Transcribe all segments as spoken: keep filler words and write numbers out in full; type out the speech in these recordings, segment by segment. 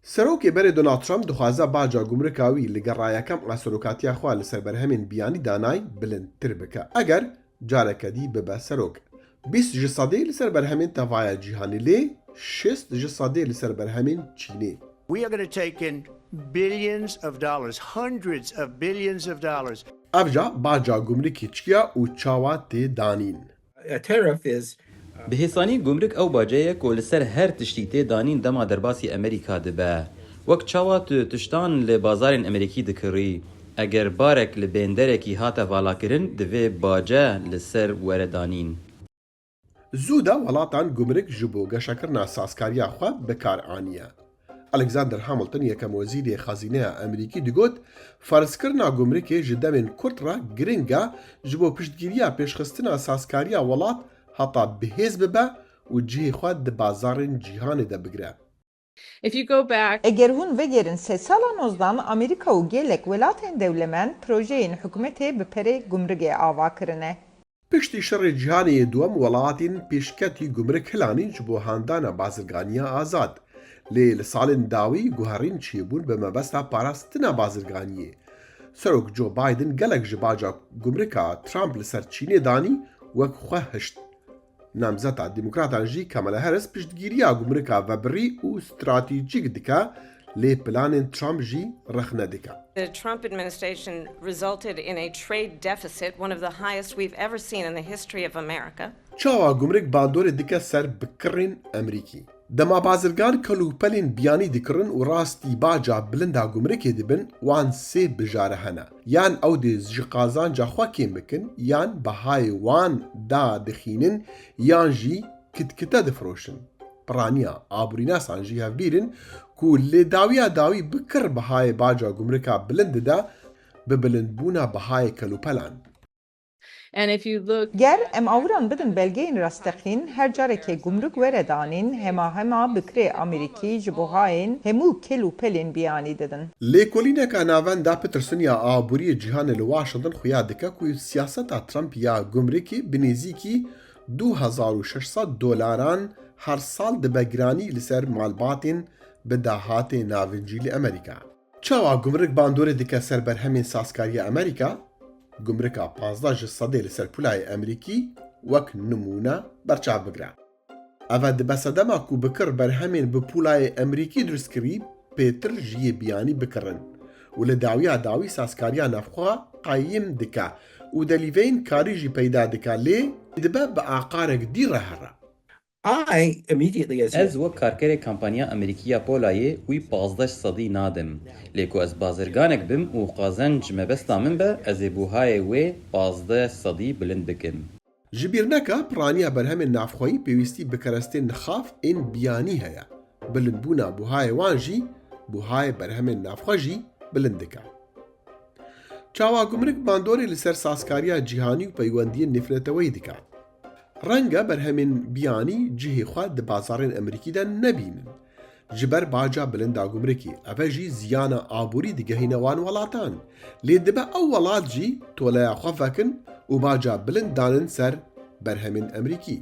Serokê berê Donald Trump dixwaze baca gumrika wî li gera yekem a serokatiya xwe li ser berhemên biyanî danayî bilindtir bike, eger careke dî bibe serok. Bîst ji sedê li ser berhemên tevaya cîhanê, lê şêst ji sedê li ser berhemên Çînê. We are going to take in billions of dollars, hundreds of billions of dollars. Evca baca gumrikê çi ye û çawa tê danîn? A tariff is, uh, Bi hêsanî gumruk ew bace ye ku li ser her tiştî tê danîn dema derbasî Amerîka dibe. Wek çawa tu tiştan li bazarên Amerîkî dikirî, eger barek li bênderekî hate valakirin, divê bace li ser were danîn. Zû de welatan gumrik ji bo geşekirina sazkariya xwe bi kar aniye. Alexander Hamilton, yekem wezîrê xezîneya Amerîkî, digot, ferzkirina gumrikê ji demên kurt re giring e ji bo piştgiriya pêşxistina sazkariya welat heta bihêz bibe û cihê xwe di bazarên cîhanê de bigire. If you go back Eger hûn vegerin sê sala nozdan, Amerîka û gelek welatên dewlemend projeyên hikûmetê bi perê gumrigê ava kirine. Piştî Şerê Cîhanê yê Duwem, welatên pêşketî gumrik hilanîn ji bo handana bazirganiya azad. Lê li salên dawî guherîn çêbûn bi mebesta parastina bazirganiyê. Serok Joe Biden gelek ji baca gumrika Trump li ser Çînê danî wek xwe hişt. Namzeta Demokratan jî Kamala Harris piştgiriya gumrika vebirî û stratejîk dike, lê planên Trump jî rexne dike. The Trump administration resulted in a trade deficit, one of the highest we've ever seen in the history of America. Çawa gumrik bandorê dike ser bikirên Amerîkî? Dema bazirgan kel û pelên biyanî dikirin û rastî baca bilinda gumrikê dibin, wan sê bijare hene. Yan ew dê ji qazanca xwe kêm bikin, yan bihayê wan da dixînin, yan jî kitkite difiroşin. Piraniya aborînasan jî hevbîr in ku lê dawiya dawî bi kir bihayê baca gumrika bilind dide, bi bilindbûna bihayê kelûpelan. And if you look Ger em awiran bidin belgeyên rasteqîn, her carekê gumruk were danîn, hema hema bi kirê Amerîkî ji buhayên hemû kel û pelên biyanî didin. Lêkolîneka navenda pitirsin ya aboriyê cîhanê li Washington xuya dike ku siyaseta Trump ya gumrikê bi nêzîkî du hezar û şeş sed dolaran her sal dibe giranî li ser malbatên bi dahatê navincî li Amerîka. Çawa gumrik bandorê dike ser berhemên sazkariya Amerîka? Gumrika pazdeh ji sedê li ser pulayê Amerîkî wek nimûne berçav bigre. Eve dibe sedema ku bikir berhemên bi pulayê Amerîkî dirustkirî pêtir ji yê biyanî bikirin û li dawiya dawî sazkariya navxwe qayîm dike û delîveyên karî jî peyda dike, lê dibe bi aqarek dî re here. I immediately, as Ez wek karkerê kampanya Amerîkî ya polayê wî pazdeh sedî nadim. Lê ku ez bazirganek bim û qazenc mebesta min be, ez ê buhayê wê pazdeh sedî bilind bikim. Ji bîr neke, piraniya berhemên navxweyî pêwîstî bi kerestên nixaf ên biyanî heye. Bilindbûna buhayê wan jî buhayê berhemên navxwe jî bilind dike. Çawa gumrik bandorê li ser sazkariya cîhanî û peywendiyên nêvneteweyî dike? Reng e berhemên biyanî cihê xwe di bazarên Amerîkî de nebînin. Ji ber baca bilind a gumrikê, eve jî ziyana aborî digehîne wan welatan. Lê dibe ew welat jî toleya xwe vekin û baca bilind danin ser berhemên Amerîkî.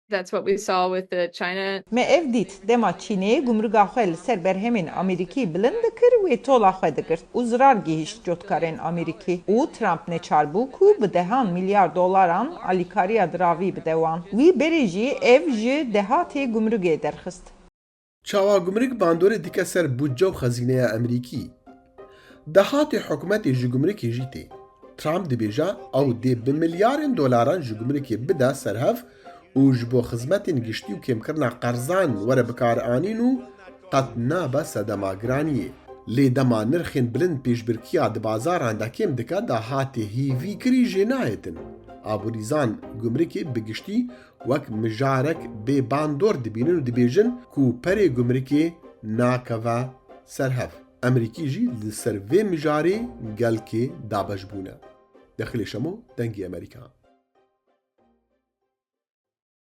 That's what we saw with the China. Me ev dît, dema Çînê gumruga xwe li ser berhemên Amerîkî bilind dikir, wê tola xwe digirt û zirar gihîşt cotkarên Amerîkî û Trump neçar bû ku bi dehan milyar dolaran alîkariya diravî bide wan. Wî berê jî ev ji dehatê gumrugê derxist. Çawa gumrik bandorê dike ser budce û xezîneya Amerîkî? Dehatê hikûmetê ji gumrikê jî tê. Trump dibêje ew dê bi milyarên dolaran ji gumrikê bide ser hev û ji bo xizmetên giştî û kêmkirina qerzan were bikaranîn û qet nabe sedema giraniyê. Lê dema nirxên bilind pêşbirkiya di bazaran de kêm dike, dahatê hêvîkirî jê nayêtin. Aborîzan gumrikê bi giştî wek mijarek bê bandor dibînin û dibêjin ku perê gumrikê nakeve ser hev. Amerîkî jî li ser vê mijarê gelkê dabeş bûne. Dexilê Şemo, Dengê Amerîka.